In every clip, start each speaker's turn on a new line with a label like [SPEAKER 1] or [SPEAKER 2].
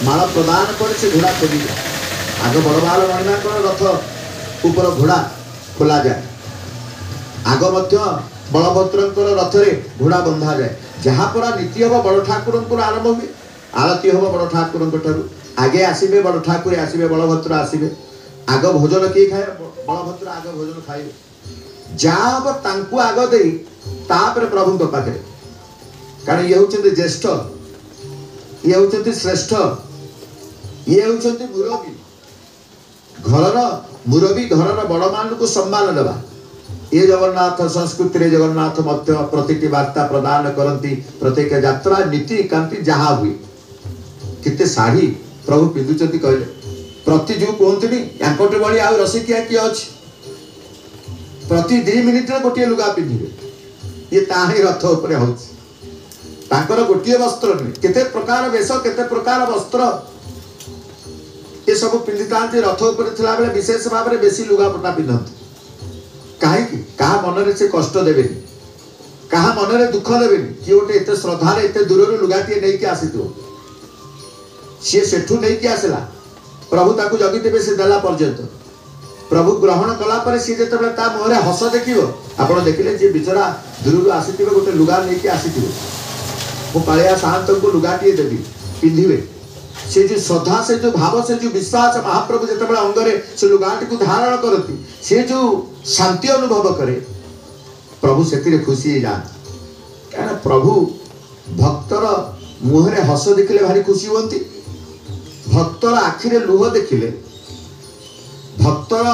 [SPEAKER 1] ମାଳ ପ୍ରଦାନ ପରେ ସେ ଘୋଡ଼ା ଖୋଲିଯାଏ। ଆଗ ବଡ଼ବାଲ ମଣିମାଙ୍କର ରଥ ଉପର ଘୋଡ଼ା ଖୋଲାଯାଏ, ଆଗ ମଧ୍ୟ ବଳଭଦ୍ରଙ୍କର ରଥରେ ଘୋଡ଼ା ବନ୍ଧାଯାଏ। ଯାହା ପରା ନୀତି ହବ ବଡ଼ ଠାକୁରଙ୍କର ଆରମ୍ଭ ହୁଏ, ଆଳତି ହବ ବଡ଼ ଠାକୁରଙ୍କ ଠାରୁ। ଆଗେ ଆସିବେ ବଡ଼ ଠାକୁରେ ଆସିବେ, ବଳଭଦ୍ର ଆସିବେ। ଆଗ ଭୋଜନ କିଏ ଖାଏ? ବଳଭଦ୍ର ଆଗ ଭୋଜନ ଖାଇବେ। ଯାହା ହବ ତାଙ୍କୁ ଆଗ ଦେଇ ତାପରେ ପ୍ରଭୁଙ୍କ ପାଖରେ, କାରଣ ଇଏ ହେଉଛନ୍ତି ଜ୍ୟେଷ୍ଠ, ଇଏ ହେଉଛନ୍ତି ଶ୍ରେଷ୍ଠ, ଇଏ ହେଉଛନ୍ତି ମୁରବୀ। ଘରର ମୁରବୀ, ଘରର ବଡ଼ମାନଙ୍କୁ ସମ୍ମାନ ଦେବା। ଏ ଜଗନ୍ନାଥ ସଂସ୍କୃତିରେ ଜଗନ୍ନାଥ ମଧ୍ୟ ପ୍ରତିଟି ବାର୍ତ୍ତା ପ୍ରଦାନ କରନ୍ତି। ପ୍ରତ୍ୟେକ ଯାତ୍ରା ନୀତି କାନ୍ତି ଯାହା ହୁଏ, କେତେ ଶାଢ଼ୀ ପ୍ରଭୁ ପିନ୍ଧୁଛନ୍ତି କହିଲେ ପ୍ରତି ଯୋଉ କୁହନ୍ତିନି ୟାଙ୍କଠୁ ଭଳି ଆଉ ରସିକିଆ କିଏ ଅଛି? ପ୍ରତି 2 ମିନିଟରେ ଗୋଟିଏ ଲୁଗା ପିନ୍ଧିବେ, ଇଏ ତାହା ହିଁ ରଥ ଉପରେ ହଉଛି। ତାଙ୍କର ଗୋଟିଏ ବସ୍ତ୍ର ନୁହେଁ, କେତେ ପ୍ରକାର ବେଶ, କେତେ ପ୍ରକାର ବସ୍ତ୍ର ଏସବୁ ପିନ୍ଧିଥାନ୍ତି। ରଥ ଉପରେ ଥିଲାବେଳେ ବିଶେଷ ଭାବରେ ବେଶୀ ଲୁଗାପଟା ପିନ୍ଧନ୍ତି। କାହିଁକି? କାହା ମନରେ ସେ କଷ୍ଟ ଦେବେନି, କାହା ମନରେ ଦୁଃଖ ଦେବେନି। କିଏ ଗୋଟେ ଏତେ ଶ୍ରଦ୍ଧାରେ ଏତେ ଦୂରରୁ ଲୁଗାଟିଏ ନେଇକି ଆସିଥିବ, ସିଏ ସେଠୁ ନେଇକି ଆସିଲା, ପ୍ରଭୁ ତାକୁ ଜଗିଥିବେ ସେ ଦେଲା ପର୍ଯ୍ୟନ୍ତ। ପ୍ରଭୁ ଗ୍ରହଣ କଲା ପରେ ସିଏ ଯେତେବେଳେ ତା ମୁହଁରେ ହସ ଦେଖିବ, ଆପଣ ଦେଖିଲେ ଯିଏ ବିଚରା ଦୂରରୁ ଆସିଥିବେ ଗୋଟେ ଲୁଗା ନେଇକି ଆସିଥିବ, ମୁଁ କାଳିଆ ସାଆନ୍ତଙ୍କୁ ଲୁଗାଟିଏ ଦେବି ପିନ୍ଧିବେ, ସେ ଯୋଉ ଶ୍ରଦ୍ଧା, ସେ ଯୋଉ ଭାବ, ସେ ଯୋଉ ବିଶ୍ୱାସ, ମହାପ୍ରଭୁ ଯେତେବେଳେ ଅଙ୍ଗରେ ସେ ଲୁଗାଟିକୁ ଧାରଣ କରନ୍ତି, ସେ ଯୋଉ ଶାନ୍ତି ଅନୁଭବ କରେ, ପ୍ରଭୁ ସେଥିରେ ଖୁସି ହେଇଯାଆନ୍ତି। କାରଣ ପ୍ରଭୁ ଭକ୍ତର ମୁହଁରେ ହସ ଦେଖିଲେ ଭାରି ଖୁସି ହୁଅନ୍ତି, ଭକ୍ତର ଆଖିରେ ଲୁହ ଦେଖିଲେ, ଭକ୍ତର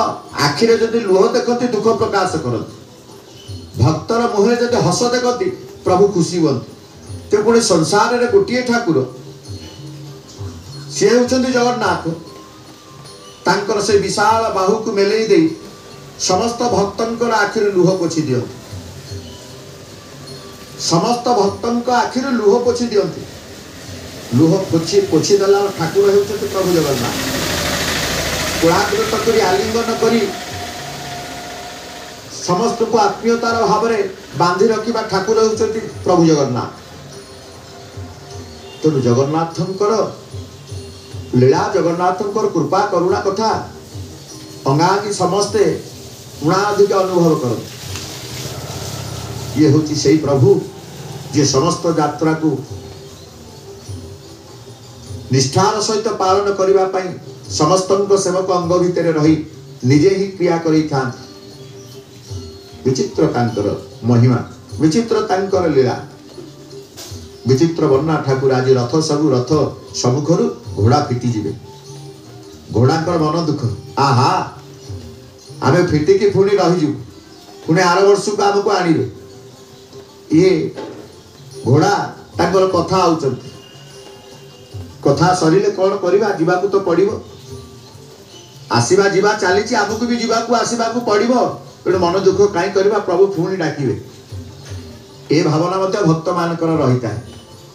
[SPEAKER 1] ଆଖିରେ ଯଦି ଲୁହ ଦେଖନ୍ତି ଦୁଃଖ ପ୍ରକାଶ କରନ୍ତି, ଭକ୍ତର ମୁହଁରେ ଯଦି ହସ ଦେଖନ୍ତି ପ୍ରଭୁ ଖୁସି ହୁଅନ୍ତି। ତେଣୁ ପୁଣି ସଂସାରରେ ଗୋଟିଏ ଠାକୁର, ସିଏ ହେଉଛନ୍ତି ଜଗନ୍ନାଥ। ତାଙ୍କର ସେ ବିଶାଳ ବାହୁକୁ ମେଲେଇ ଦେଇ ସମସ୍ତ ଭକ୍ତଙ୍କର ଆଖିରୁ ଲୁହ ପୋଛି ଦିଅନ୍ତି, ସମସ୍ତ ଭକ୍ତଙ୍କ ଆଖିରୁ ଲୁହ ପୋଛି ଦିଅନ୍ତି। ଲୁହ ପୋଛି ପୋଛି ଦେଲା ଠାକୁର ହେଉଛନ୍ତି ପ୍ରଭୁ ଜଗନ୍ନାଥ। କୋଳାଗ୍ରତ କରି ଆଲିଙ୍ଗନ କରି ସମସ୍ତଙ୍କୁ ଆତ୍ମୀୟତାର ଭାବରେ ବାନ୍ଧି ରଖିବା ଠାକୁର ହେଉଛନ୍ତି ପ୍ରଭୁ ଜଗନ୍ନାଥ। ତେଣୁ ଜଗନ୍ନାଥଙ୍କର ଲୀଳା, ଜଗନ୍ନାଥଙ୍କର କୃପା କରୁଣା କଥା ଅଙ୍ଗାଙ୍ଗୀ ସମସ୍ତେ ଉଣାଧିକ ଅନୁଭବ କରନ୍ତି। ଇଏ ହେଉଛି ସେଇ ପ୍ରଭୁ ଯିଏ ସମସ୍ତ ଯାତ୍ରାକୁ ନିଷ୍ଠାର ସହିତ ପାଳନ କରିବା ପାଇଁ ସମସ୍ତଙ୍କ ସେବକ ଅଙ୍ଗ ଭିତରେ ରହି ନିଜେ ହିଁ କ୍ରିୟା କରିଥାନ୍ତି। ବିଚିତ୍ର ତାଙ୍କର ମହିମା, ବିଚିତ୍ର ତାଙ୍କର ଲୀଳା, ବିଚିତ୍ର ବର୍ଣ୍ଣା ଠାକୁର। ଆଜି ରଥ ସବୁ ରଥ ସମ୍ମୁଖରୁ ଘୋଡ଼ା ଫିଟିଯିବେ, ଘୋଡ଼ାଙ୍କର ମନ ଦୁଃଖ, ଆହା ଆମେ ଫିଟିକି ପୁଣି ରହିଯିବୁ, ପୁଣି ଆର ବର୍ଷକୁ ଆମକୁ ଆଣିବେ। ଇଏ ଘୋଡ଼ା ତାଙ୍କର କଥା ହଉଛନ୍ତି, କଥା ସରିଲେ କ'ଣ କରିବା, ଯିବାକୁ ତ ପଡ଼ିବ, ଆସିବା ଯିବା ଚାଲିଛି, ଆମକୁ ବି ଯିବାକୁ ଆସିବାକୁ ପଡ଼ିବ, ତେଣୁ ମନ ଦୁଃଖ କାହିଁ କରିବା, ପ୍ରଭୁ ପୁଣି ଡାକିବେ। ଏ ଭାବନା ମଧ୍ୟ ଭକ୍ତମାନଙ୍କର ରହିଥାଏ।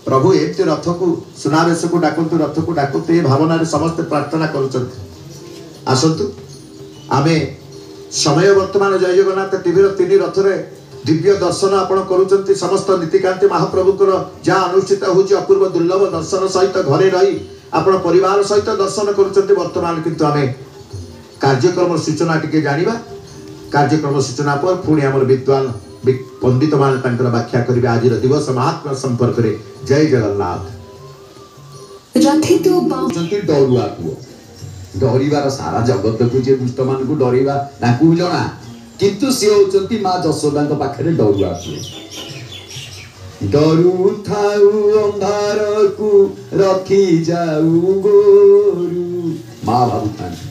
[SPEAKER 1] ପ୍ରଭୁ ଏମିତି ରଥକୁ ସୁନାବେଶକୁ ଡାକନ୍ତୁ, ରଥକୁ ଡାକନ୍ତୁ, ଏ ଭାବନାରେ ସମସ୍ତେ ପ୍ରାର୍ଥନା କରୁଛନ୍ତି। ଆସନ୍ତୁ ଆମେ ସମୟ ବର୍ତ୍ତମାନ ଜୟ ଜଗନ୍ନାଥ ଟିଭିର 3 ରଥରେ ଦିବ୍ୟ ଦର୍ଶନ ଆପଣ କରୁଛନ୍ତି। ସମସ୍ତ ନୀତିକାନ୍ତି ମହାପ୍ରଭୁଙ୍କର ଯାହା ଅନୁଷ୍ଠିତ ହେଉଛି ଅପୂର୍ବ ଦୁର୍ଲଭ ଦର୍ଶନ ସହିତ ଘରେ ରହି ଆପଣ ପରିବାର ସହିତ ଦର୍ଶନ କରୁଛନ୍ତି। ବର୍ତ୍ତମାନ କିନ୍ତୁ ଆମେ କାର୍ଯ୍ୟକ୍ରମ ସୂଚନା ଟିକେ ଜାଣିବା। କାର୍ଯ୍ୟକ୍ରମ ସୂଚନା ପରେ ପୁଣି ଆମର ବିଦ୍ୱାନ ପଣ୍ଡିତମାନେ ତାଙ୍କର ବ୍ୟାଖ୍ୟା କରିବେ ଆଜିର ଦିବସ ମହାତ୍ମ୍ୟ ସମ୍ପର୍କରେ। ଜୟ ଜଗନ୍ନାଥ।
[SPEAKER 2] ଡରୁଆ ପୁଅ, ଡରିବାର ସାରା ଜଗତକୁ ଯିଏ ଦୁଷ୍ଟମାନଙ୍କୁ ଡରିବା ତାଙ୍କୁ ବି ଜଣା, କିନ୍ତୁ ସିଏ ହଉଛନ୍ତି ମା ଯଶୋଦାଙ୍କ ପାଖରେ ଡରୁଆ ପୁଅ। ଡରୁଥାଉ ଅନ୍ଧାରକୁ ରଖି ଯାଉ ଗୋରୁ, ମା ଭାବୁଥାନ୍ତି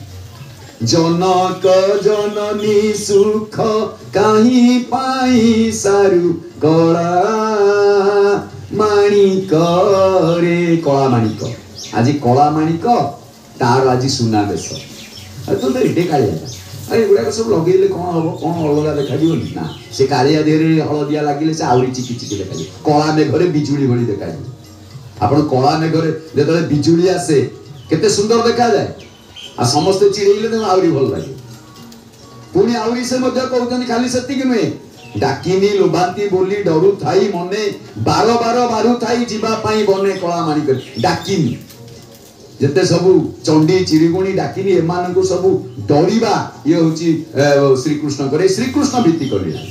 [SPEAKER 2] ଜନକ ଜନନୀ ସୁଖ କାହିଁ ପାଇ ସାରୁ କଳା ମାଣିକ ରେ, କଳା ମାଣିକ। ଆଜି କଳା ମାଣିକ ତାର ଆଜି ସୁନାବେଶ। ତୁ ତ ଏଟେ କାଳିଆଟା, ଆରେ ଏଗୁଡ଼ାକ ସବୁ ଲଗେଇଲେ କ'ଣ ହବ, କ'ଣ ଅଲଗା ଦେଖାଯିବନି ନା? ସେ କାଳିଆ ଦେହରେ ହଳଦିଆ ଲାଗିଲେ ସେ ଆହୁରି ଚିକି ଚିକି ଦେଖାଯିବ, କଳା ମେଘରେ ବିଜୁଳି ଭଳି ଦେଖାଯିବ। ଆପଣ କଳା ମେଘରେ ଯେତେବେଳେ ବିଜୁଳି ଆସେ କେତେ ସୁନ୍ଦର ଦେଖାଯାଏ, ଆଉ ସମସ୍ତେ ଚିଡ଼େଇଲେ ତାଙ୍କୁ ଆହୁରି ଭଲ ଲାଗେ। ପୁଣି ଆହୁରି ସେ ମଧ୍ୟ କହୁଛନ୍ତି ଖାଲି ସେତିକି ନୁହେଁ, ଡାକିନି ଲୋଭାନ୍ତି ବୋଲି ଡରୁଥାଇ ମନେ, ବାର ବାର ବାରୁଥାଇ ଯିବା ପାଇଁ ବନେ କଳା ମାଣିକରେ। ଡାକିନି ଯେତେ ସବୁ ଚଣ୍ଡୀ ଚିରିଗୁଣି ଡାକିନି ଏମାନଙ୍କୁ ସବୁ ଡରିବା ଇଏ ହଉଛି ଶ୍ରୀକୃଷ୍ଣଙ୍କର ଏ ଶ୍ରୀକୃଷ୍ଣ ଭିତ୍ତିକ ଲୀଳା।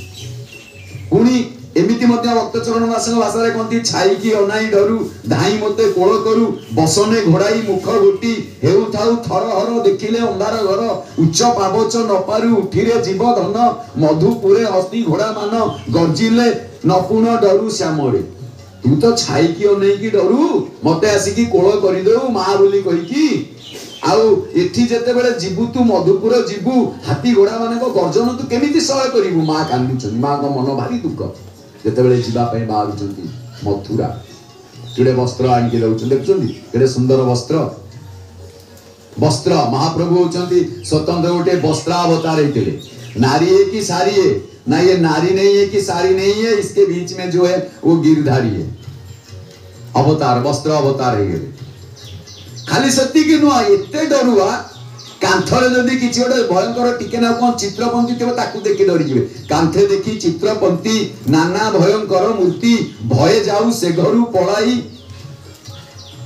[SPEAKER 2] ପୁଣି ଏମିତି ମଧ୍ୟ ଭକ୍ତଚରଣ ଦାସଙ୍କ ଭାଷାରେ କହନ୍ତି, ଛାଇକି ଅନାଇ ଡରୁ ଧାଇଁ ମତେ କୋଳ କରୁ, ବସନେ ଘୋଡ଼ାଇ ମୁଖ ଗୋଟି, ହେଉଥାଉ ଥର ହର ଦେଖିଲେ ଅନ୍ଧାର ଘର, ଉଚ୍ଚ ପାବଚ ନପାରୁ ଉଠିରେ ଜୀବ ଧନ, ମଧୁପୁରେ ହସ୍ତି ଘୋଡ଼ା ମାନ, ଗର୍ଜିଲେ ନପୁଣ ଡରୁ ଶ୍ୟାମରେ। ତୁ ତ ଛାଇକି ଅନେଇକି ଡରୁ, ମତେ ଆସିକି କୋଳ କରିଦେଉ ମା ବୋଲି କହିକି। ଆଉ ଏଠି ଯେତେବେଳେ ଯିବୁ ତୁ ମଧୁପୁର ଯିବୁ, ହାତୀ ଘୋଡ଼ା ମାନଙ୍କ ଗର୍ଜନ ତୁ କେମିତି ସହ୍ୟ କରିବୁ? ମା କାନ୍ଦୁଛନ୍ତି, ମାଙ୍କ ମନ ଭାରି ଦୁଃଖ। ଯେତେବେଳେ ଯିବା ପାଇଁ ବାହାରୁଛନ୍ତି ମଥୁରା, କେଡ଼େ ବସ୍ତ୍ର ଆଣିକି ଦଉଛନ୍ତି, ଦେଖୁଛନ୍ତି କେଡ଼େ ସୁନ୍ଦର ବସ୍ତ୍ର। ବସ୍ତ୍ର ମହାପ୍ରଭୁ ହଉଛନ୍ତି ସ୍ୱତନ୍ତ୍ର ଗୋଟେ ବସ୍ତ୍ରାବତାର ହେଇଥିଲେ। नारी है कि सारी है ना, ये नारी नहीं है कि सारी नहीं है, इसके बीच में जो है वो गिरधारी है। अवतार वस्त्र अवतार ହେଇଗଲେ। ଖାଲି ସେତିକି ନୁହଁ, ଏତେ ଡରୁଆ କାନ୍ଥରେ ଯଦି କିଛି ଗୋଟେ ଭୟଙ୍କର ଟିକେ ନା କଣ ଚିତ୍ରପନ୍ତି ଥିବ ତାକୁ ଦେଖି ଡରିଯିବେ। କାନ୍ଥେ ଦେଖି ଚିତ୍ରପନ୍ତି ନାନା ଭୟଙ୍କର ମୂର୍ତ୍ତି, ଭୟେ ଯାଉ ସେ ଘରୁ ପଳାଇ,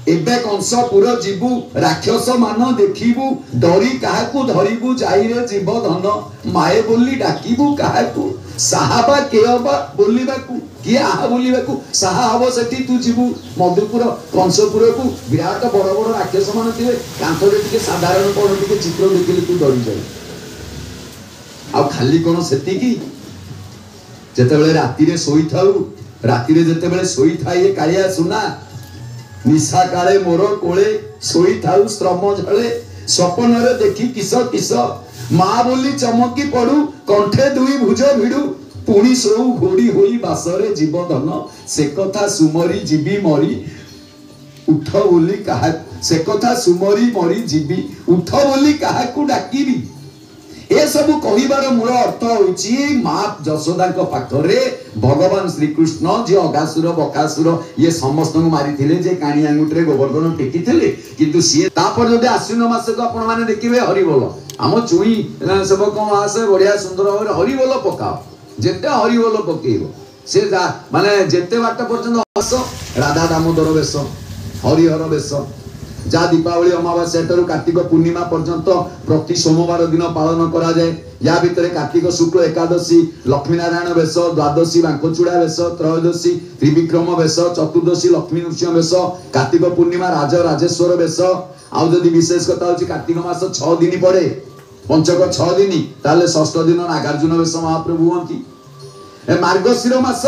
[SPEAKER 2] ଏବେ କଂସପୁର ଯିବୁ ରାକ୍ଷସ ମାନ ଦେଖିବୁ, ଡରି କାହାକୁ ଧରିବୁ ଯାଇରେ ଜୀବ ଧନ, ମାଏ ବୋଲି ଡାକିବୁ କାହାକୁ, ସାହାବା କେ ଅବା ବୋଲିବାକୁ, କିଏ ଆହା ବୋଲିବାକୁ ସାହା ହବ ସେଠି। ତୁ ଯିବୁ ମଧୁପୁର କଂସପୁରକୁ, ବିରାଟ ବଡ ବଡ ରାକ୍ଷସ ମାନ ଥିବେ, କାନ୍ଥରେ ଟିକେ ସାଧାରଣ କଣ ଟିକେ ଚିତ୍ର ଦେଖିଲେ ତୁ ଡରିଯାଉ। ଆଉ ଖାଲି କଣ ସେତିକି, ଯେତେବେଳେ ରାତିରେ ଶୋଇଥାଉ, ରାତିରେ ଯେତେବେଳେ ଶୋଇଥାଏ ଏ କାଳିଆ ସୁନା, ନିଶା କାଳେ ମୋର କୋଳେ ଶୋଇଥାଉ ଶ୍ରମ ଝଳେ, ସ୍ୱପ୍ନରେ ଦେଖି କିସ କିସ, ମା ବୋଲି ଚମକି ପଡୁ, କଣ୍ଠେ ଦୁଇ ଭୁଜ ଭିଡୁ, ପୁଣି ଶୋଉ ଘୋଡି ହୋଇ ବାସରେ ଜୀବ ଧନ, ସେ କଥା ସୁମରି ଯିବି ମରି, ଉଠ ବୋଲି କାହା, ସେ କଥା ସୁମରି ମରି ଯିବି, ଉଠ ବୋଲି କାହାକୁ ଡାକିବି। ଏସବୁ କହିବାର ମୂଳ ଅର୍ଥ ହଉଛି ମା ଯଶୋଦାଙ୍କ ପାଖରେ ଭଗବାନ ଶ୍ରୀକୃଷ୍ଣ ଯିଏ ଅଘାସୁର ବକାସୁର ଇଏ ସମସ୍ତଙ୍କୁ ମାରିଥିଲେ, ଯେ କାଣି ଆଙ୍ଗୁଠିରେ ଗୋବର୍ଦ୍ଧନ ଟେକିଥିଲେ, କିନ୍ତୁ ସିଏ ତାପରେ ଯଦି ଆଶ୍ୱିନ ମାସକୁ ଆପଣ ମାନେ ଦେଖିବେ ହରିବୋଲ, ଆମ ଚୁଇଁ ସେବକ ମହାଶୟ ବଢିଆ ସୁନ୍ଦର ଭାବରେ ହରିବୋଲ ପକାଅ, ଯେତେ ହରିବୋଲ ପକେଇବ ସେ ମାନେ ଯେତେ ବାଟ ପର୍ଯ୍ୟନ୍ତ ଆସ, ରାଧା ଦାମୋଦର ବେଶ, ହରିହର ବେଶ, ଯାହା ଦୀପାବଳି ଅମାବାସ୍ୟା ଠାରୁ କାର୍ତ୍ତିକ ପୂର୍ଣ୍ଣିମା ପର୍ଯ୍ୟନ୍ତ ପ୍ରତି ସୋମବାର ଦିନ ପାଳନ କରାଯାଏ। ୟା ଭିତରେ କାର୍ତ୍ତିକ ଶୁକ୍ଳ ଏକାଦଶୀ ଲକ୍ଷ୍ମୀ ନାରାୟଣ ବେଶ, ଦ୍ୱାଦଶୀ ବାଙ୍କଚୂଡ଼ା ବେଶ, ତ୍ରୟୋଦଶୀ ତ୍ରିବିକ୍ରମ ବେଶ, ଚତୁର୍ଦ୍ଦଶୀ ଲକ୍ଷ୍ମୀ ନୃସିଂହ ବେଶ, କାର୍ତ୍ତିକ ପୂର୍ଣ୍ଣିମା ରାଜ ରାଜେଶ୍ୱର ବେଶ। ଆଉ ଯଦି ବିଶେଷ କଥା ହଉଛି କାର୍ତ୍ତିକ ମାସ 6 ଦିନ ପଡେ, ପଞ୍ଚକ 6 ଦିନ, ତାହେଲେ ଷଷ୍ଠ ଦିନ ନାଗାର୍ଜୁନ ବେଶ ମହାପ୍ରଭୁ ହୁଅନ୍ତି। ଏ ମାର୍ଗଶିର ମାସ,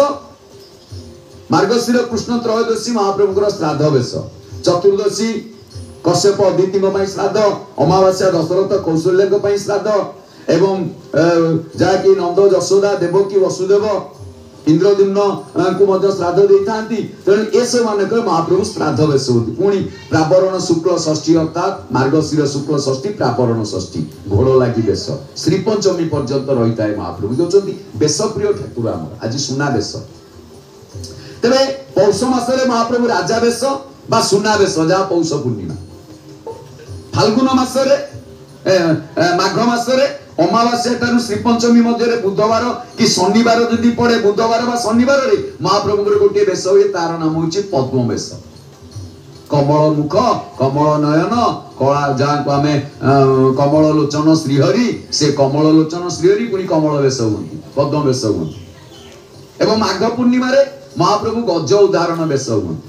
[SPEAKER 2] ମାର୍ଗଶିର କୃଷ୍ଣ ତ୍ରୟୋଦଶୀ ମହାପ୍ରଭୁଙ୍କର ଶ୍ରାଦ୍ଧ ବେଶ, ଚତୁର୍ଦ୍ଦଶୀ କଶ୍ୟପ ଅଦିତିଙ୍କ ପାଇଁ ଶ୍ରାଦ୍ଧ, ଅମାବାସ୍ୟା ଦଶରଥ କୌଶଲ୍ୟାଙ୍କ ପାଇଁ ଶ୍ରାଦ୍ଧ, ଏବଂ ଯାହାକି ନନ୍ଦ ଯଶୋଦା ଦେବକୀ ବସୁଦେବ ଇନ୍ଦ୍ରଦ୍ୟୁମ୍ନଙ୍କୁ ମଧ୍ୟ ଶ୍ରାଦ୍ଧ ଦେଇଥାନ୍ତି। ତେଣୁ ଏସବୁ ମାନଙ୍କରେ ମହାପ୍ରଭୁ ଶ୍ରାଦ୍ଧ ବେଶ ହୁଅନ୍ତି। ପୁଣି ପ୍ରାବରଣ ଶୁକ୍ଳ ଷଷ୍ଠୀ ଅର୍ଥାତ୍ ମାର୍ଗଶିର ଶୁକ୍ଳ ଷଷ୍ଠୀ ପ୍ରାବରଣ ଷଷ୍ଠୀ ଘୋଡ଼ ଲାଗି ବେଶ, ଶ୍ରୀପଞ୍ଚମୀ ପର୍ଯ୍ୟନ୍ତ ରହିଥାଏ। ମହାପ୍ରଭୁ ହେଉଛନ୍ତି ବେଶପ୍ରିୟ ଠାକୁର ଆମର, ଆଜି ସୁନା ବେଶ। ତେବେ ପୌଷ ମାସରେ ମହାପ୍ରଭୁ ରାଜା ବେଶ ବା ସୁନା ବେଶ, ଯାହା ପୌଷ ପୂର୍ଣ୍ଣିମା। ଫାଲ୍ଗୁନ ମାସରେ ମାଘ ମାସରେ ଅମାବାସ୍ୟା ଠାରୁ ଶ୍ରୀପଞ୍ଚମୀ ମଧ୍ୟରେ ବୁଧବାର କି ଶନିବାର ଯଦି ପଡେ, ବୁଧବାର ବା ଶନିବାରରେ ମହାପ୍ରଭୁଙ୍କର ଗୋଟିଏ ବେଶ ହୁଏ, ତାର ନାମ ହଉଛି ପଦ୍ମ ବେଶ। କମଳ ମୁଖ, କମଳ ନୟନ, କଳା, ଯାହାକୁ ଆମେ କମଳ ଲୋଚନ ଶ୍ରୀହରି, ସେ କମଳ ଲୋଚନ ଶ୍ରୀହରି ପୁଣି କମଳ ବେଶ ହୁଅନ୍ତି, ପଦ୍ମ ବେଶ ହୁଅନ୍ତି। ଏବଂ ମାଘ ପୂର୍ଣ୍ଣିମାରେ ମହାପ୍ରଭୁ ଗଜ ଉଦାହରଣ ବେଶ ହୁଅନ୍ତି।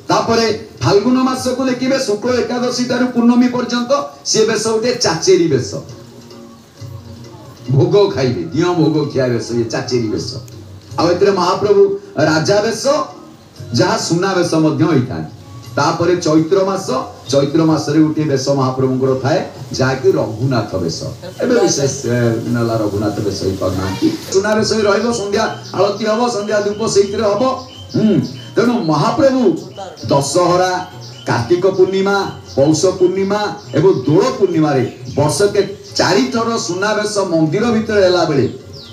[SPEAKER 2] ତାପରେ ଫାଲ୍ଗୁନ ମାସକୁ ଦେଖିବେ ଶୁକ୍ଳ ଏକାଦଶୀ ଠାରୁ ପୂର୍ଣ୍ଣମୀ ପର୍ଯ୍ୟନ୍ତ ସିଏ ବେଶ ଗୋଟେ ଚାଚେରୀ ବେଶ, ଭୋଗ ଖାଇବେ, ଦିଅଁ ଭୋଗ ଖିଆ ବେଶ, ଇଏ ଚାଚେରୀ ବେଶ। ଆଉ ଏଥିରେ ମହାପ୍ରଭୁ ରାଜା ବେଶ, ଯାହା ସୁନା ବେଶ ମଧ୍ୟ ହେଇଥାନ୍ତି। ତାପରେ ଚୈତ୍ର ମାସ, ଚୈତ୍ର ମାସରେ ଗୋଟିଏ ବେଶ ମହାପ୍ରଭୁଙ୍କର ଥାଏ, ଯାହାକି ରଘୁନାଥ ବେଶ। ଏବେ ବିଶେଷ ହେଲା ରଘୁନାଥ ବେଶ ହେଇପାରୁନାହାନ୍ତି, ସୁନା ବେଶ ହିଁ ରହିବ, ସନ୍ଧ୍ୟା ଆଳତି ହବ, ସନ୍ଧ୍ୟା ଧୂପ ସେଇଥିରେ ହବ। ତେଣୁ ମହାପ୍ରଭୁ ଦଶହରା, କାର୍ତ୍ତିକ ପୂର୍ଣ୍ଣିମା, ପୌଷ ପୂର୍ଣ୍ଣିମା ଏବଂ ଦୋଳ ପୂର୍ଣ୍ଣିମାରେ ବର୍ଷକେ 4 ଥର ସୁନାବେଶ ମନ୍ଦିର ଭିତରେ ହେଲା ବେଳେ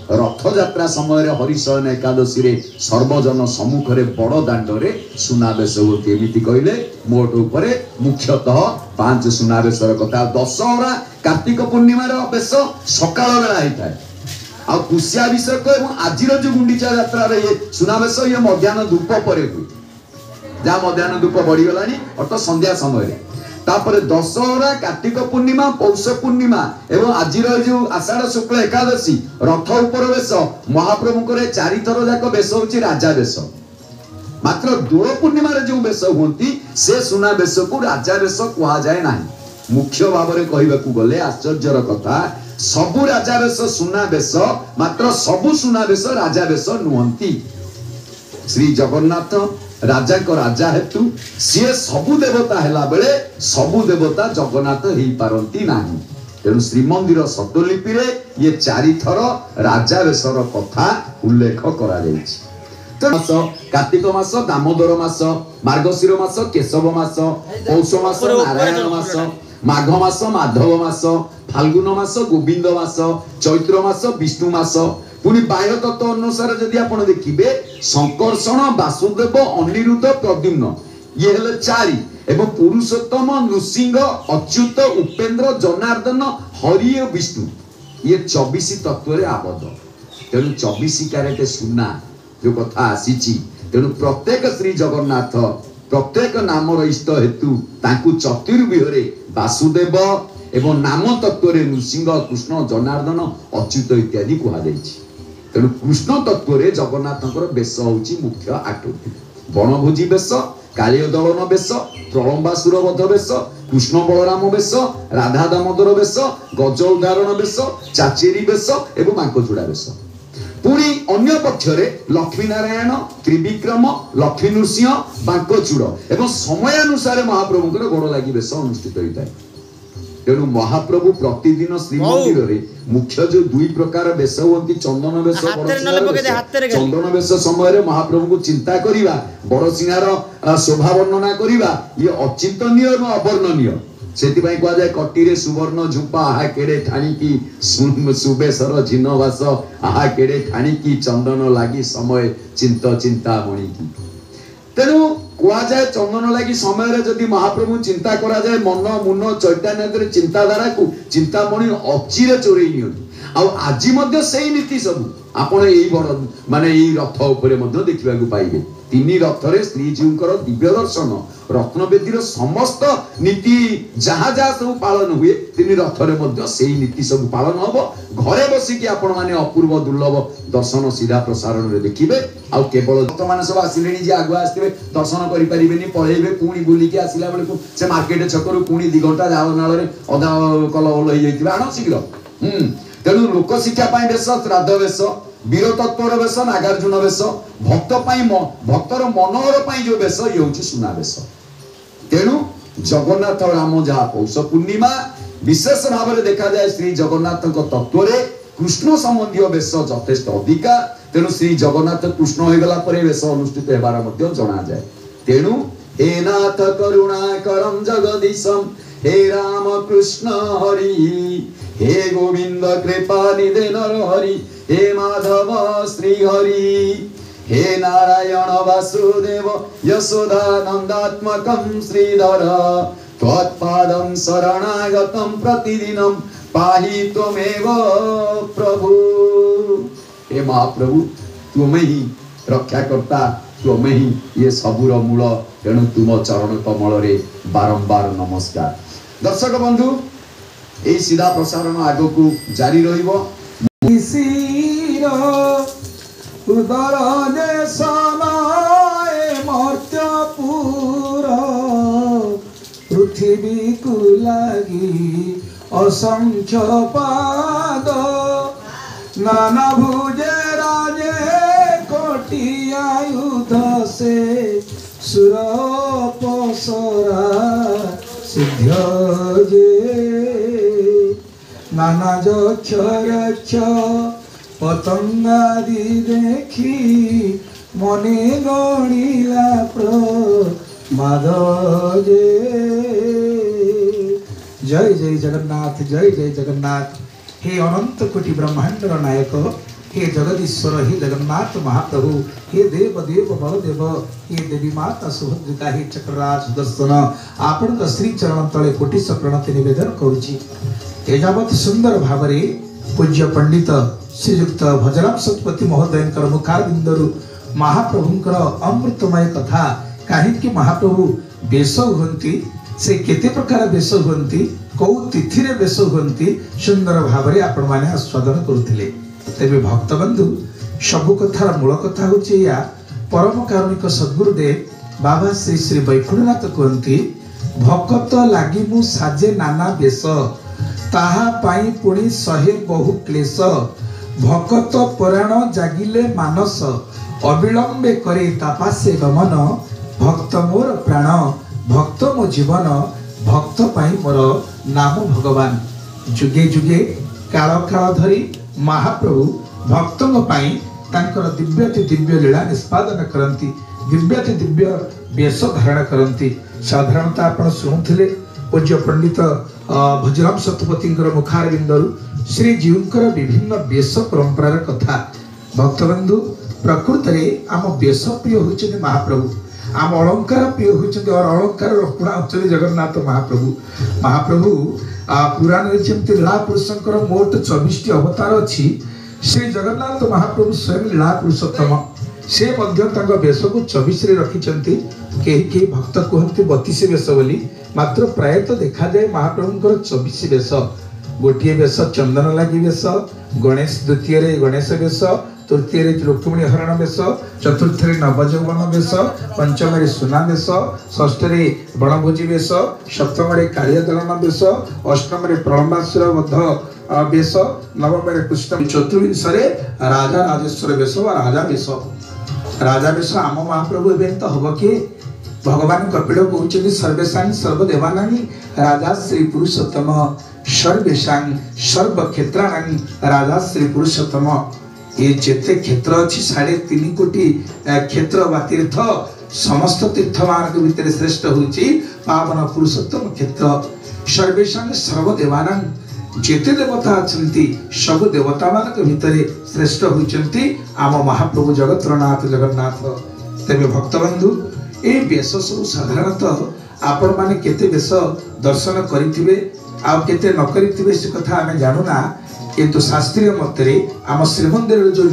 [SPEAKER 2] ରଥଯାତ୍ରା ସମୟରେ ହରିଶୟନ ଏକାଦଶୀରେ ସର୍ବଜନ ସମ୍ମୁଖରେ ବଡ଼ ଦାଣ୍ଡରେ ସୁନାବେଶ ହୁଅନ୍ତି। ଏମିତି କହିଲେ ମୋଟ ଉପରେ ମୁଖ୍ୟତଃ 5 ସୁନାବେଶର କଥା। ଦଶହରା କାର୍ତ୍ତିକ ପୂର୍ଣ୍ଣିମାର ବେଶ ସକାଳ ବେଳା ହେଇଥାଏ, ଆଉ ପୁଷ୍ୟାଭିଷେକ ଏବଂ ଆଜିର ଯୋଉ ଗୁଣ୍ଡିଚା ଯାତ୍ରାର ଇଏ ସୁନାବେଶ ଇଏ ମଧ୍ୟାହ୍ନ ଧୂପ ପରେ ହୁଏ, ଯାହା ମଧ୍ୟାହ୍ନ ଧୂପ ବଢିଗଲାଣି ଅର୍ଥାତ୍ ସନ୍ଧ୍ୟା ସମୟରେ। ତାପରେ ଦଶହରା, କାର୍ତ୍ତିକ ପୂର୍ଣ୍ଣିମା, ପୌଷ ପୂର୍ଣ୍ଣିମା ଏବଂ ଆଜିର ଯୋଉ ଆଷାଢ଼ ଶୁକ୍ଳ ଏକାଦଶୀ ରଥ ଉପର ବେଶ, ମହାପ୍ରଭୁଙ୍କର 4 ଥର ଯାକ ବେଶ ହଉଛି ରାଜା ବେଶ। ମାତ୍ର ଦୋଳ ପୂର୍ଣ୍ଣିମାରେ ଯୋଉ ବେଶ ହୁଅନ୍ତି ସେ ସୁନା ବେଶକୁ ରାଜା ବେଶ କୁହାଯାଏ ନାହିଁ। ମୁଖ୍ୟ ଭାବରେ କହିବାକୁ ଗଲେ ଆଶ୍ଚର୍ଯ୍ୟର କଥା, ସବୁ ରାଜା ବେଶ ସୁନା ବେଶ, ମାତ୍ର ସବୁ ସୁନା ବେଶ ରାଜା ବେଶ ନୁହନ୍ତି। ଶ୍ରୀ ଜଗନ୍ନାଥ ରାଜାଙ୍କ ରାଜା ହେତୁ ସିଏ ସବୁ ଦେବତା ହେଲା ବେଳେ ସବୁ ଦେବତା ଜଗନ୍ନାଥ ହେଇପାରନ୍ତି ନାହିଁ। ତେଣୁ ଶ୍ରୀମନ୍ଦିର ସତ୍ୱଲିପିରେ ଇଏ 4 ଥର ରାଜା ବେଶର କଥା ଉଲ୍ଲେଖ କରାଯାଇଛି। ମାସ କାର୍ତ୍ତିକ ମାସ ଦାମୋଦର ମାସ, ମାର୍ଗଶିର ମାସ କେଶବ ମାସ, ପୌଷ ମାସ ନାରାୟଣ ମାସ, ମାଘ ମାସ ମାଧବ ମାସ, ଫାଲ୍ଗୁନ ମାସ ଗୋବିନ୍ଦ ମାସ, ଚୈତ୍ର ମାସ ବିଷ୍ଣୁ ମାସ। ପୁଣି ବାହ୍ୟ ତତ୍ତ୍ୱ ଅନୁସାରେ ଯଦି ଆପଣ ଦେଖିବେ, ଶଙ୍କର୍ଷଣ, ବାସୁଦେବ, ଅନିରୁଦ୍ଧ, ପ୍ରଦ୍ୟୁମ୍ନ ଇଏ ହେଲେ ଚାରି ଏବଂ ପୁରୁଷୋତ୍ତମ, ନୃସିଂହ, ଅଚ୍ୟୁତ, ଉପେନ୍ଦ୍ର, ଜନାର୍ଦ୍ଦନ, ହରି ଓ ବିଷ୍ଣୁ ଇଏ 24 ତତ୍ତ୍ୱରେ ଆବଦ୍ଧ। ତେଣୁ 24 କ୍ୟାରେଟ ସୁନା ଯୋଉ କଥା ଆସିଛି, ତେଣୁ ପ୍ରତ୍ୟେକ ଶ୍ରୀ ଜଗନ୍ନାଥ ପ୍ରତ୍ୟେକ ନାମର ଇଷ୍ଟ ହେତୁ ତାଙ୍କୁ ଚତୁର୍ବ୍ୟୁହରେ ବାସୁଦେବ ଏବଂ ନାମ ତତ୍ତ୍ୱରେ ନୃସିଂହ, କୃଷ୍ଣ, ଜନାର୍ଦ୍ଦନ, ଅଚ୍ୟୁତ ଇତ୍ୟାଦି କୁହାଯାଇଛି। ତେଣୁ କୃଷ୍ଣ ତତ୍ତ୍ୱରେ ଜଗନ୍ନାଥଙ୍କର ବେଶ ହଉଛି ମୁଖ୍ୟ ଆଠଟି: ବଣଭୋଜି ବେଶ, କାଳିୟ ଦଳନ ବେଶ, ପ୍ରଳମ୍ବାସୁର ବଧ ବେଶ, କୃଷ୍ଣ ବଳରାମ ବେଶ, ରାଧା ଦାମୋଦର ବେଶ, ଗଜ ଉଦାହରଣ ବେଶ, ଚାଚେରୀ ବେଶ ଏବଂ ବାଙ୍କଚୂଡ଼ା ବେଶ। ପୁଣି ଅନ୍ୟ ପକ୍ଷରେ ଲକ୍ଷ୍ମୀ ନାରାୟଣ, ତ୍ରିବିକ୍ରମ, ଲକ୍ଷ୍ମୀ ନୃସିଂହ, ବାଙ୍କଚୂଡ଼ ଏବଂ ସମୟାନୁସାରେ ମହାପ୍ରଭୁଙ୍କର ଗୋଡ଼ ଲାଗି ବେଶ ଅନୁଷ୍ଠିତ ହୋଇଥାଏ। ତେଣୁ ମହାପ୍ରଭୁ ପ୍ରତିଦିନ ଶ୍ରୀମନ୍ଦିରରେ ମୁଖ୍ୟ ଯୋଉ ଦୁଇ ପ୍ରକାର ବେଶ ହୁଅନ୍ତି, ଚନ୍ଦନ ବେଶ,
[SPEAKER 3] ହାତରେ ନହେଲେ
[SPEAKER 2] ବଡ଼ସିଂହାର
[SPEAKER 3] ପକେଇ ଦେ,
[SPEAKER 2] ବେଶ।
[SPEAKER 3] ହାତରେ ଖାଲି।
[SPEAKER 2] ଚନ୍ଦନ ବେଶ ସମୟରେ ମହାପ୍ରଭୁଙ୍କୁ ଚିନ୍ତା କରିବା, ବଡ଼ସିଂହାର ଶୋଭା ବର୍ଣ୍ଣନା କରିବା ଇଏ ଅଚିନ୍ତନୀୟ ଏବଂ ଅବର୍ଣ୍ଣନୀୟ। ସେଥିପାଇଁ କୁହାଯାଏ, କଟିରେ ସୁବର୍ଣ୍ଣ ଝୁମ୍ପା ଆହା କେଡ଼େ ଠାଣିକି, ସୁବେଶର ଝିନବାସ ଆହା କେଡ଼େ ଠାଣିକି, ଚନ୍ଦନ ଲାଗି ସମୟ ଚିନ୍ତ ଚିନ୍ତାମଣିକି। ତେଣୁ କୁହାଯାଏ, ଚନ୍ଦନ ଲାଗି ସମୟରେ ଯଦି ମହାପ୍ରଭୁ ଚିନ୍ତା କରାଯାଏ, ମନ ମୁନ ଚୈତନ୍ୟରେ ଚିନ୍ତାଧାରାକୁ ଚିନ୍ତାମଣି ଅଚିରେ ଚୋରେଇ ନିଅନ୍ତି। ଆଉ ଆଜି ମଧ୍ୟ ସେଇ ନୀତି ସବୁ ଆପଣ ଏଇ ବଡ ମାନେ ଏଇ ରଥ ଉପରେ ମଧ୍ୟ ଦେଖିବାକୁ ପାଇବେ। ତିନି ରଥରେ ଶ୍ରୀଜୀଉଙ୍କର ଦିବ୍ୟ ଦର୍ଶନ, ରତ୍ନବେଦୀର ସମସ୍ତ ନୀତି ଯାହା ଯାହା ସବୁ ପାଳନ ହୁଏ, ତିନି ରଥରେ ମଧ୍ୟ ସେଇ ନୀତି ସବୁ ପାଳନ ହବ। ଘରେ ବସିକି ଆପଣମାନେ ଅପୂର୍ବ ଦୁର୍ଲଭ ଦର୍ଶନ ସିଧା ପ୍ରସାରଣରେ ଦେଖିବେ। ଆଉ କେବଳ ବର୍ତ୍ତମାନ ସବୁ ଆସିଲେଣି, ଯିଏ ଆଗୁଆ ଆସିଥିବେ ଦର୍ଶନ କରିପାରିବେନି, ପଳେଇବେ। ପୁଣି ବୁଲିକି ଆସିଲା ବେଳକୁ ସେ ମାର୍କେଟ ଛକରୁ ପୁଣି 2 ଘଣ୍ଟା ଝାଳ ନାଳରେ ଅଧା କଲବଲ ହେଇଯାଇଥିବେ। ଆଣ ଶୀଘ୍ର। ତେଣୁ ଲୋକ ଶିକ୍ଷା ପାଇଁ ବେଶ ଶ୍ରାଦ୍ଧ ବେଶ, ବୀରତତ୍ତ୍ୱର ବେଶ ନାଗାର୍ଜୁନ ବେଶ, ଭକ୍ତ ପାଇଁ ଭକ୍ତର ମନୋହର ପାଇଁ ଯୋଉ ବେଶ ଇଏ ହଉଛି ସୁନା ବେଶ। ତେଣୁ ଜଗନ୍ନାଥ ରାମ ଯାହା ପୌଷ ପୂର୍ଣ୍ଣିମା ବିଶେଷ ଭାବରେ ଦେଖାଯାଏ, ଶ୍ରୀ ଜଗନ୍ନାଥଙ୍କ ତତ୍ତ୍ୱରେ କୃଷ୍ଣ ସମ୍ବନ୍ଧୀୟ ବେଶ ଯଥେଷ୍ଟ ଅଧିକା। ତେଣୁ ଶ୍ରୀ ଜଗନ୍ନାଥ କୃଷ୍ଣ ହୋଇଗଲା ପରେ ବେଶ ଅନୁଷ୍ଠିତ ହେବାର ମଧ୍ୟ ଜଣାଯାଏ। ତେଣୁ ହେ ନାଥ କରୁଣା କରମ ଜଗଦୀଶମ, ହେ ରାମ କୃଷ୍ଣ ହରି, ହେ ଗୋବିନ୍ଦ କୃପା ନିଧେ ନର ହରି, ହେ ମାଧବ ଶ୍ରୀ ହରି, ହେ ନାରାୟଣ ବାସୁଦେବ ଯଶୋଦା ନନ୍ଦାତ୍ମକಂ ଶ୍ରୀଧର, त्वत्पादं शरणागतं ପ୍ରତିଦିନಂ ପାହି त्वमेव ପ୍ରଭୁ। ହେ ମହାପ୍ରଭୁ, ତୁମେ ହିଁ ରକ୍ଷାକର୍ତ୍ତା, ତୁମେ ହିଁ ଇଏ ସବୁର ମୂଳ। ତେଣୁ ତୁମ ଚରଣ କମଳରେ ବାରମ୍ବାର ନମସ୍କାର। ଦର୍ଶକ ବନ୍ଧୁ, ଏଇ ସିଧା ପ୍ରସାରଣ ଆଗକୁ ଜାରି ରହିବ।
[SPEAKER 4] ଶିର ଉଦର ଦେଶ ମର୍ତ୍ତ୍ୟପୁର, ପୃଥିବୀକୁ ଲାଗି ଅସଂଖ୍ୟ ପାଦ, ନାନା ଭୁଜେ ରାଜେ କୋଟି ଆୟୁଧ, ସେ ସୁର ଅପସରା ସିଦ୍ଧ ଯେ, ନାନା ଯକ୍ଷ ରକ୍ଷ ପତଙ୍ଗାଦି ଦେଖି ମନେ ଗଣିଲା ପ୍ରମାଦ ଯେ। ଜୟ ଜୟ ଜଗନ୍ନାଥ, ଜୟ ଜୟ ଜଗନ୍ନାଥ। ହେ ଅନନ୍ତ କୋଟି ବ୍ରହ୍ମାଣ୍ଡର ନାୟକ, ହେ ଜଗଦୀଶ୍ୱର, ହେ ଜଗନ୍ନାଥ ମହାପ୍ରଭୁ, ହେ ଦେବ ଦେବ ବଳଦେବ, ହେ ଦେବୀ ମାତା ସୁଭଦ୍ରିକା, ହେ ଚକ୍ରରାଜ ସୁଦର୍ଶନ, ଆପଣଙ୍କ ଶ୍ରୀ ଚରଣ ତଳେ କୋଟିଶ ପ୍ରଣତି ନିବେଦନ କରୁଛି। ଏଯାବତ୍ ସୁନ୍ଦର ଭାବରେ ପୂଜ୍ୟ ପଣ୍ଡିତ ଶ୍ରୀଯୁକ୍ତ ଭଜରାମ ଶତପଥୀ ମହୋଦୟଙ୍କର ମୁଖାରବିନ୍ଦରୁ ମହାପ୍ରଭୁଙ୍କର ଅମୃତମୟ କଥା, କାହିଁକି ମହାପ୍ରଭୁ ବେଶ ହୁଅନ୍ତି, ସେ କେତେ ପ୍ରକାର ବେଶ ହୁଅନ୍ତି, କେଉଁ ତିଥିରେ ବେଶ ହୁଅନ୍ତି, ସୁନ୍ଦର ଭାବରେ ଆପଣମାନେ ଆସ୍ୱାଦନ କରୁଥିଲେ। ତେବେ ଭକ୍ତବନ୍ଧୁ, ସବୁ କଥାର ମୂଳ କଥା ହେଉଛି ଏଇଆ, ପରମ କାରୁଣିକ ସଦ୍ଗୁରୁଦେବ ବାବା ଶ୍ରୀ ଶ୍ରୀ ବୈକୁଣ୍ଠନାଥ କୁହନ୍ତି, ଭକତ ଲାଗି ମୁଁ ସାଜେ ନାନା ବେଶ, ତାହା ପାଇଁ ପୁଣି ସହେ ବହୁ କ୍ଲେଶ, ଭକତ ପରାଣ ଜାଗିଲେ ମାନସ, ଅବିଳମ୍ବେ କରେ ତାପାସେ ଗମନ, ଭକ୍ତ ମୋର ପ୍ରାଣ, ଭକ୍ତ ମୋ ଜୀବନ, ଭକ୍ତ ପାଇଁ ମୋର ନାମ ଭଗବାନ। ଯୁଗେ ଯୁଗେ କାଳ କାଳ ଧରି ମହାପ୍ରଭୁ ଭକ୍ତଙ୍କ ପାଇଁ ତାଙ୍କର ଦିବ୍ୟାତି ଦିବ୍ୟ ଲୀଳା ନିଷ୍ପାଦନ କରନ୍ତି, ଦିବ୍ୟାତି ଦିବ୍ୟ ବେଶ ଧାରଣ କରନ୍ତି। ସାଧାରଣତଃ ଆପଣ ଶୁଣୁଥିଲେ ପୂଜ୍ୟ ପଣ୍ଡିତ ଭଜରାମ ଶତପଥୀଙ୍କର ମୁଖାରବିନ୍ଦରୁ ଶ୍ରୀଜୀଉଙ୍କର ବିଭିନ୍ନ ବେଶ ପରମ୍ପରାର କଥା। ଭକ୍ତବନ୍ଧୁ, ପ୍ରକୃତରେ ଆମ ବେଶ ପ୍ରିୟ ହେଉଛନ୍ତି ମହାପ୍ରଭୁ, ଆମ ଅଳଙ୍କାର ପ୍ରିୟ ହେଉଛନ୍ତି, ଅଳଙ୍କାର ରକୁଣା ହେଉଛନ୍ତି ଜଗନ୍ନାଥ ମହାପ୍ରଭୁ। ମହାପ୍ରଭୁ ପୁରାଣରେ ଯେମିତି ଲୀଳା ପୁରୁଷଙ୍କର ମୋଟ 24ଟି ଅବତାର ଅଛି, ଶ୍ରୀ ଜଗନ୍ନାଥ ମହାପ୍ରଭୁ ସ୍ୱୟଂ ଲୀଳା ପୁରୁଷୋତ୍ତମ। ସେ ମଧ୍ୟ ତାଙ୍କ ବେଶକୁ 24ରେ ରଖିଛନ୍ତି। କେହି କେହି ଭକ୍ତ କୁହନ୍ତି 32 ବେଶ ବୋଲି, ମାତ୍ର ପ୍ରାୟତଃ ଦେଖାଯାଏ ମହାପ୍ରଭୁଙ୍କର 24 ବେଶ। ଗୋଟିଏ ବେଶ ଚନ୍ଦନ ଲାଗି ବେଶ, ଗଣେଶ ଦ୍ୱିତୀୟରେ ଗଣେଶ ବେଶ, ତୃତୀୟରେ ରୁକ୍ମିଣୀ ହରଣ ବେଶ, ଚତୁର୍ଥରେ ନବଯୌବନ ବେଶ, ପଞ୍ଚମରେ ସୁନା ବେଶ, ଷଷ୍ଠରେ ବଣଭୋଜି ବେଶ, ସପ୍ତମରେ କାଳିଆ ଦଳନ ବେଶ, ଅଷ୍ଟମରେ ପ୍ରଳମ୍ବାସୁର ବଧ ବେଶ, ନବମରେ କୃଷ୍ଣ, ଚତୁର୍ବିଂଶରେ ରାଜା ରାଜେଶ୍ୱର ବେଶ ବା ରାଜା ବେଶ। ରାଜା ବେଶ ଆମ ମହାପ୍ରଭୁ ଏବେ ତ ହବ କିଏ? ଭଗବାନ କପିଳ କହୁଛନ୍ତି ସର୍ବେଶାଂ ସର୍ବଦେବାନାଂ ରାଜା ଶ୍ରୀ ପୁରୁଷୋତ୍ତମ, ସର୍ବେଶାଂ ସର୍ବକ୍ଷେତ୍ରାଣାଂ ରାଜା ଶ୍ରୀ ପୁରୁଷୋତ୍ତମ। ଏ ଯେତେ କ୍ଷେତ୍ର ଅଛି, 3.5 କୋଟି କ୍ଷେତ୍ର ବା ତୀର୍ଥ, ସମସ୍ତ ତୀର୍ଥମାନଙ୍କ ଭିତରେ ଶ୍ରେଷ୍ଠ ହେଉଛି ପାବନ ପୁରୁଷୋତ୍ତମ କ୍ଷେତ୍ର। ସର୍ବେଶାଂ ସର୍ବଦେବାନାଂ, ଯେତେ ଦେବତା ଅଛନ୍ତି ସବୁ ଦେବତାମାନଙ୍କ ଭିତରେ ଶ୍ରେଷ୍ଠ ହେଉଛନ୍ତି ଆମ ମହାପ୍ରଭୁ ଜଗତରନାଥ ଜଗନ୍ନାଥ। ତେବେ ଭକ୍ତବନ୍ଧୁ, ଏଇ ବେଶ ସବୁ ସାଧାରଣତଃ ଆପଣମାନେ କେତେ ବେଶ ଦର୍ଶନ କରିଥିବେ ଆଉ କେତେ ନ କରିଥିବେ ସେ କଥା ଆମେ ଜାଣୁନା, କିନ୍ତୁ ଶାସ୍ତ୍ରୀୟ ମତରେ ଆମ ଶ୍ରୀମନ୍ଦିରରେ ଯେଉଁ